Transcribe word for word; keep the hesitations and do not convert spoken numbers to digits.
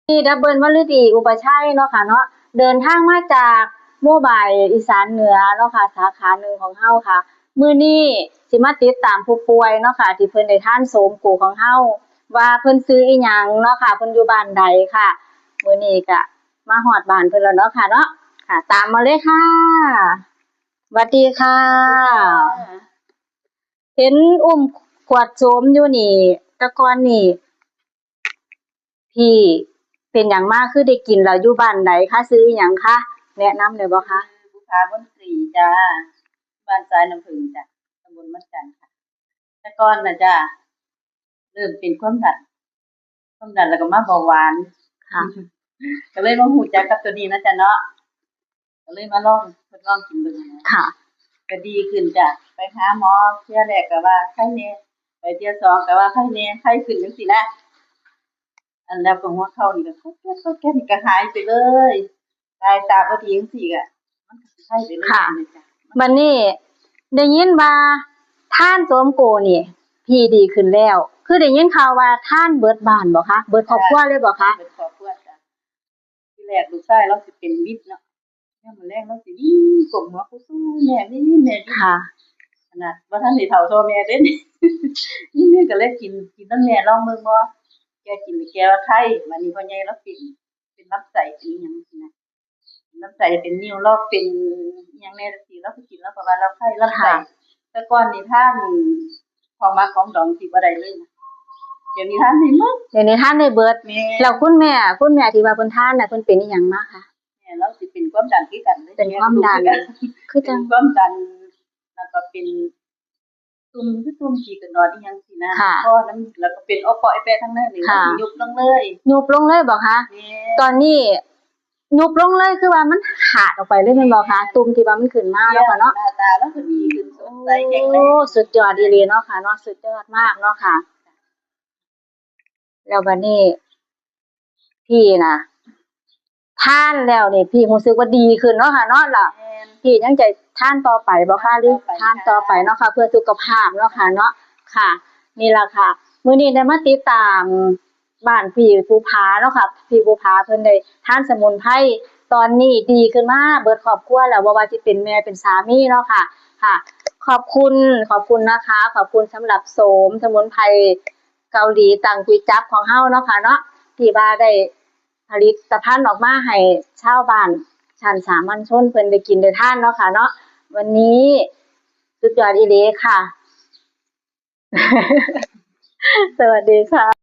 นี่ดับเบิลวฤดีอุปชัยเนาะค่ะเนาะ เดินทางมาจากโมบายอีสานเหนือเนาะค่ะ สาขาหนึ่งของเฮาค่ะ มื้อนี้สิมาติดตามผู้ป่วยเนาะค่ะ ที่เพิ่นได้ทานโสมโกของเฮา ว่าเพิ่นชื่ออีหยังเนาะค่ะ เพิ่นอยู่บ้านใดค่ะ มื้อนี้ก็มาฮอดบ้านเพิ่นแล้วเนาะค่ะเนาะ ค่ะ ตามมาเลยค่ะ หวัดดีค่ะ เห็นอุ้มขวดโสมอยู่นี่ แต่ก่อนนี่ พี่เป็นหยังมาคือได้กินแล้ว อยู่บ้านใดคะ ชื่ออีหยังคะ แนะนำได้บ่คะ บุภาบุญศรีจ้า บ้านทรายน้ำผึ้งจ้ะ ตำบลบ้านจันทร์ค่ะ แต่ก่อนน่ะจ้ะ เริ่มเป็นความดัน ความดันแล้วก็มาเบาหวาน ค่ะ ก็เลยมารู้จักกับตัวนี้นะจ๊ะเนาะ ก็เลยมาลอง ทดลองกินเบิ่งนะ ค่ะ ก็ดีขึ้นจ้ะ ไปหาหมอเทื่อแรกก็ว่าไข้แน่ ไปเทื่อสองก็ว่าไข้แน่ ไข้ขึ้นจังซี้นะ อันแล้วก็หัวเข่านี่ก็ก๊อบแก๊บก๊อบแก๊บนี่ก็หายไปเลย ตายตาบ่ดีจังซี้ก็ มันก็สิไข้ไปเลย ค่ะ นี่จ้ะ บัดนี้ได้ยินว่าทานโสมโกนี่ พี่ดีขึ้นแล้ว คือได้ยินข่าวว่าทานเบิดบ้านบ่คะ เบิดครอบครัวเลยบ่คะ เบิดครอบครัวจ้ะ ทีแรกลูกชายลาวสิเป็นวิทย์เนาะ ยามมื้อแลงลาวสิวิ่งก้มหัวคุดคู้ แม่วิทย์ แม่วิทย์ ค่ะ ขนาดบ่ทันได้เฒ่าเท่าแม่เด้ นี่ นี่ก็เลยกิน กินนำแม่ลองเบิ่งบ่ แกกินแล้วแกว่าไข้ บัดนี้พ่อใหญ่ลาวเป็น เป็นลำไส้ เป็นอิหยังจังซี้นะ ลำไส้เป็นนิ่วล็อก เป็นอิหยังแน่จังซี้ ลาวก็กิน ลาวก็ว่าลาวไข้ลำไส้ ค่ะ แต่ก่อนนี่ทานของหมักของดองสิบ่ได้เลยนะ เดี๋ยวนี้ทานได้หมด เดี๋ยวนี้ทานได้เบิด แม่น แล้วคุณแม่ คุณแม่ที่ว่าเพิ่นทานน่ะ เพิ่นเป็นอิหยังมาคะ แม่ลาวสิเป็นความดันคือกันเลย เป็นความดัน แม่ก็คือกัน คือจัง เป็นความดัน แล้วก็เป็น ตุ่มคือตุ่มขี้กะหนอดอิหยังซี้นะ ค่ะ คอน้ำ แล้วก็เป็นอ้อเปาะแอแปะทางในนี่ ค่ะ มันสิยุบลงเลย ยุบลงเลยบ่คะ แม่น ตอนนี้ยุบลงเลย คือว่ามันขาดออกไปเลยแม่นบ่คะ แม่น ตุ่มที่ว่ามันขึ้นมาแล้วค่ะเนาะ หน้าตาลาวก็ดีขึ้น สดใสแข็งแรง โอ้ สุดยอดอีหลีเนาะค่ะเนาะ สุดยอดมากเนาะค่ะ แล้วบัดนี้ พี่น่ะ ทานแล้วนี่พี่รู้สึกว่าดีขึ้นเนาะค่ะเนาะ แล้ว แม่น พี่ยังจะทานต่อไปบ่คะ หรือ ทานต่อไป ทานต่อไปเนาะค่ะ เพื่อสุขภาพเนาะค่ะเนาะ ค่ะ นี่ล่ะค่ะ มื้อนี้ได้มาติดตามบ้านพี่ภูผาเนาะค่ะ พี่ภูผาเพิ่นได้ทานสมุนไพร ตอนนี้ดีขึ้นมาเบิดครอบครัวแล้ว บ่ว่าสิเป็นแม่เป็นสามีเนาะค่ะ ค่ะ ขอบคุณ ขอบคุณนะคะ ขอบคุณสำหรับโสมสมุนไพร เกาหลีตังกุยจับของเฮาเนาะค่ะเนาะ ที่ว่าได้ผลิตภัณฑ์ออกมาให้ชาวบ้านชั้นสามัญชนเพิ่นได้กินได้ทานเนาะค่ะเนาะ วันนี้สุดยอดอีหลีค่ะ สวัสดีค่ะ